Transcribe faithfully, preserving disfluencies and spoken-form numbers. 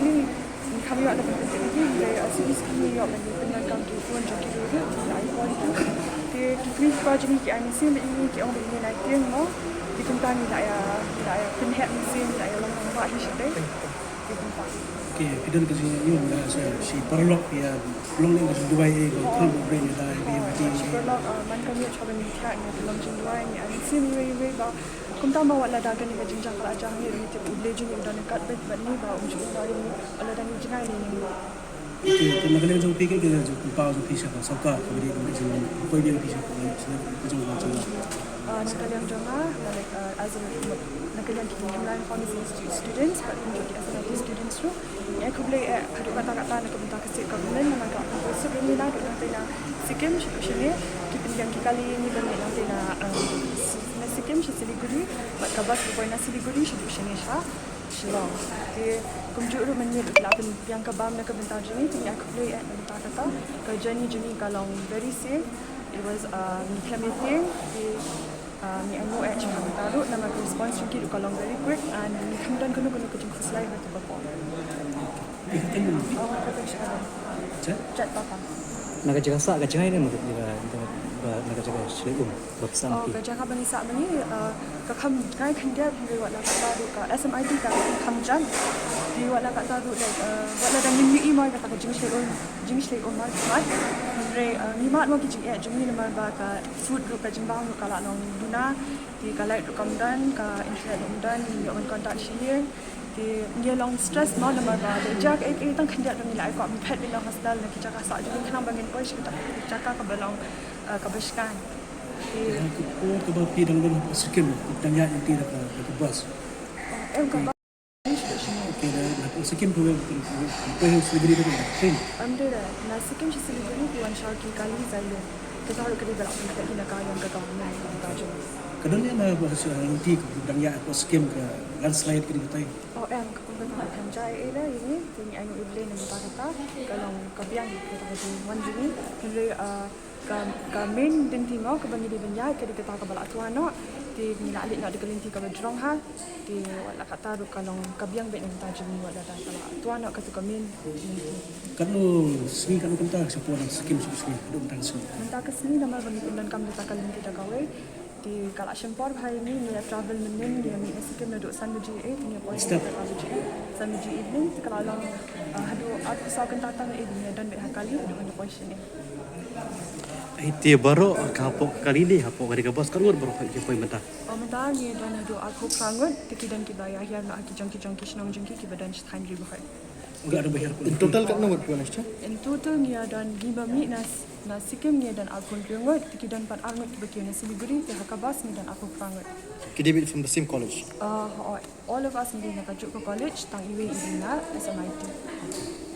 Sydney, ngi kham ïoh na ban pyntip ïa ki, hynrei as soon as ngi ïoh ban ïa pyndonkam ki phone jong ki ruh, ngi ai call ïa ki. Te ki kmie ki kpa jong ngi ki ai mynsiem ïa ngi, ki ong ba ïa ngi nai tieng mo. Te kumta ngi la ïa, ngi la ïa pynheh mynsiem, ngi la ïa long nongbah hi shatei. Te kumta. Okay, phi don ka jingïaid ïa shi paralok ïa long leh ka jingduwai, eh, ba kham upgrade ïa da ïa bi ïa bi. Shi paralok, ah, man ka miet shuwa ban ïa ngi long jingduwai, ngi ïa mynsiem iwei iwei ba kumta ma wat la da kane ka jingjia ka la jia hangne, ngi tip U Blei jong ngi u don ryngkat bad ngi ba um ju ïa ngi wat la da ngi jngai ne ngi. Te, te na ka liang jong phi, ka, ka jingpynpaw jong phi sha ka sorkar kaba dei ban jingpynpaw ïa phi sha ka, sha ka jong ka jong. Ah, na ka liang jong nga, na, ah, as a, na ka liang ki Himalayan Farmers Institute students bad kumjuh ki S M I T students ruh, eh, khublei eh haduh katta katta na ka bynta ka state government namar ka pynpaw suk ïa ngi naduh nangtei na Sikkim shaduh shangne, ki pynbiang ki kali ïa ngi ban leit nangtei na, um, na Sikkim sha Siliguri bad ka bus ba poi na Siliguri shaduh shangne sha Shillong. Te kumjuh ruh mynmiet ruh ki la pynbiang ka bam na ka bynta jong ngi, te ngi ai khublei eh na ka bynta kata. Ka journey jong ngi ka long very safe. It was, uh, ngi khlem ïa tieng, te, uh, ngi ainguh eh sha ka bynta ruh namar ka response jong ki ruh ka long very quick and ngi khlem don kano kano ka jingkhuslai ha kaba por. Ïa ka kynmaw. Oh, ka kynmaw. Chet? Chet papa. Na ka jaka sah ka jngai ne, na ka jaka, na ka jaka shlei um ba phi sah? Oh, ka jaka ba ngi sah ma ngi, uh, ka kham jngai khyndiat, hynrei wat la katta ruh ka S M I T ka kham jan. Te wat la katta ruh, like, uh, wat la dang ngim ïohi mo ïa kata ka jingshlei um, jingshlei um mar mar. Hynrei, uh, ngi mad mo ki jingeh jong ngi namar ba ka food ruh, ka jingbam ruh ka la long duna. Te ka light ruh kam don, ka internet ruh kam don, ngim ïoh ban contact sha ïing. Te ngi long stress mo namar ba leh jaka ei ei tang khyndiat ruh ngi la ai kwah ban phet beit na hostel, na ki jaka sah jong ngi khnang ba ngin poi sha kita ki jaka kaba long, eh, kaba shngaiñ. Te ha ka por kaba phi dang don hapoh Sikkim, dang ïaid lynti da ka, da ka bus. Oh, em ka bus. Te da hapoh Sikkim phi wan, phi wan, phi wan Siliguri da ka train? Em, dei da, na Sikkim sha Siliguri phi wan shaw ki kali Zailong. Kata ruh ka dei ba la pynpait hi na ka liang ka government ka jong. Ka don ïa na hapoh lynti ka dang ïaid hapoh Sikkim ka landslide ka dei katai. Oh, em, ka kum kata ka kynja ei ei da ïa ngi, te ngi ainguh ïa U Blei na ka bynta kata, ka long ka biang kata ka jingwan jong ngi. Hynrei, ah, ka, ka main lynti mo kaba ngi dei ban ïaid ka dei kata kaba la twa noh, te ngi la leit noh da ka lynti kaba jrong ha, te wat la katta ruh ka long ka biang beit na ka bynta jong ngi wat la da ka la twa noh katu ka main lynti. Katno sngi, katno kynta sha poi na Sikkim sha Sikkim, katno kynta ka sngi? Mynta ka sngi namar ba ngi pyndonkam da ka lynti da kawei. Te ka la shim por bha ïa ngi, ngi ïa travel mynnin, ngi ïa mih na Sikkim naduh san baje, eh, te ngi ïa poi san baje, eh, san baje evening, te ka la long, ah, haduh arphew saw kynta tang, eh, ngi ïa don beit ha kali haduh ban ïa poi shane. Ai te baroh ka hapoh ka kali ne hapoh ka dei ka bus, katno ngut baroh ki poi mynta? Oh, mynta ngi ïa don haduh arphew phra ngut, te ki don kiba ïa hiar noh ha ki jong ki jong ki shnong jong ki kiba don shathaiñ ri Bhoi. In total katno ngut phi wan sha? In total ngi ïa don, ngi ba mih na, na Sikkim ngi ïa don arphew hynriew ngut, te ki don pat ar ngut kiba kiew na Siliguri, te ha ka bus ngi don arphew phra ngut. Ki dei beit from the same college? Uh, hooid, all of us ngi dei na kajuh ka college, tang iwei i dei na S M I T.